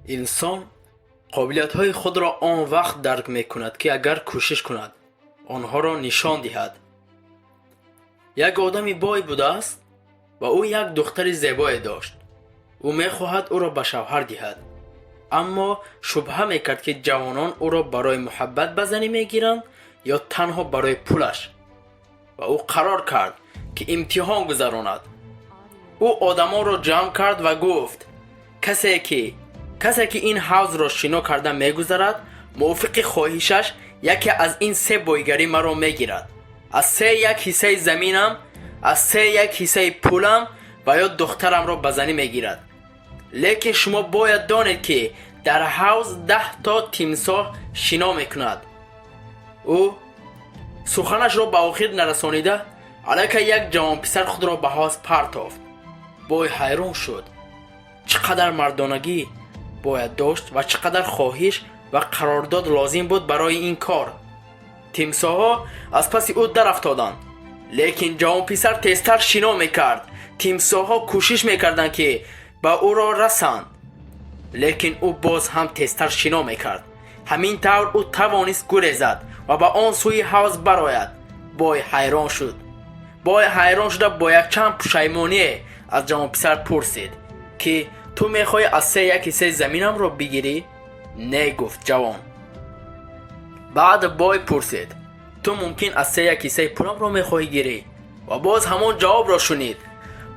Инсон қобилиятҳои худро он вақт дарк мекунад, ки агар кӯшиш кунад, онҳоро нишон диҳад. Як одами бой будааст ва ӯ як духтари зебое дошт. Ӯ мехоҳад ӯро ба шавҳар диҳад, аммо шубҳа мекард, ки ҷавонон ӯро барои муҳаббат ба занӣ мегиранд ё танҳо барои пулаш. Ва ӯ қарор кард, ки имтиҳон гузаронад. Ӯ одамонро ҷамъ кард ва гуфт: касе, ки ин ҳавзро шино карда мегузарад, мувофиқи хоҳишаш яке аз ин се бойгарӣ маро мегирад: аз се як ҳиссаи заминам, аз се як ҳиссаи пулам ва ё духтарамро ба занӣ мегирад. Лекин шумо бояд донед, ки дар ҳавз 10 то тимсоҳ шино мекунад. Ӯ суханашро ба охир нарасонида, аллакай як ҷавонписар худро ба ҳавз партофт. Бой ҳайрон шуд: чӣ қадар мардонагӣ бояд дошт ва чӣ қадар хоҳиш ва қарордод лозим буд барои ин кор. Тимсоҳҳо аз паси ӯ дарафтоданд, лекин ҷавонписар тезтар шино мекард. Тимсоҳҳо кӯшиш мекарданд, ки ба ӯро расанд, лекин ӯ боз ҳам тезтар шино мекард. Ҳамин тавр ӯ тавонист гурезад ва ба он сӯи ҳавз барояд. Бой ҳайрон шуд. Бой ҳайрон шуда, бо якчанд пушаймоние аз ҷавонписар пурсид, ки ту мехоҳӣ аз се як ҳиссаи заминамро бигирӣ? Не, гуфт ҷавон. Баъд бой пурсид: ту мумкин аз се як ҳиссаи пуламро мехоҳӣ гирӣ? Ва боз ҳамон ҷавобро шунид.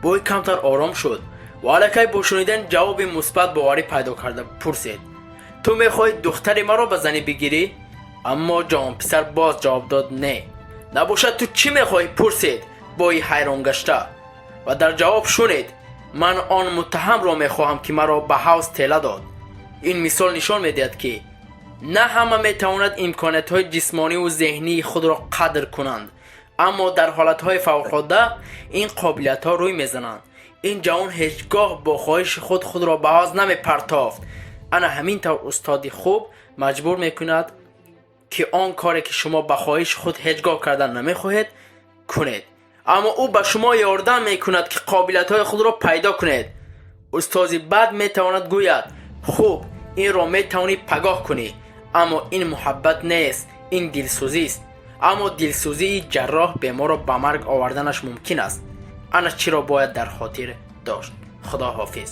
Бой камтар ором шуд ва аллакай бо шунидани ҷавоби мусбат боварӣ пайдо карда, пурсид: ту мехоҳӣ духтари маро ба занӣ бигирӣ? Аммо ҷавонписар боз ҷавоб дод: не. Набошад, ту чӣ мехоҳӣ? Пурсид бои ҳайронгашта. Ва дар ҷавоб шунид: ман он муттаҳамро мехоҳам, ки маро ба ҳавз тела дод. Ин мисол нишон медиҳад, ки на ҳама метавонад имкониятҳои ҷисмониву зеҳнии худро қадр кунанд, аммо дар ҳолатҳои фавқулодда ин қобилиятҳо рӯй мезананд. Ин ҷавон ҳеҷ гоҳ бо хоҳиши худ худро ба ҳавз намепартофт. Ана ҳамин тавр устоди хуб маҷбур мекунад, ки он коре, ки шумо ба хоҳиши худ ҳеҷ гоҳ кардан намехоҳед, кунед, аммо ӯ ба шумо ёрдам мекунад, ки қобилиятҳои худро пайдо кунед. Устози бад метавонад гӯяд: хуб, инро метавонӣ пагоҳ кунӣ, аммо ин муҳаббат нест, ин дилсӯзист. Аммо дилсӯзии ҷарроҳ беморро ба марг оварданаш мумкин аст. Ана чиро бояд дар хотир дошт. Худо ҳофиз.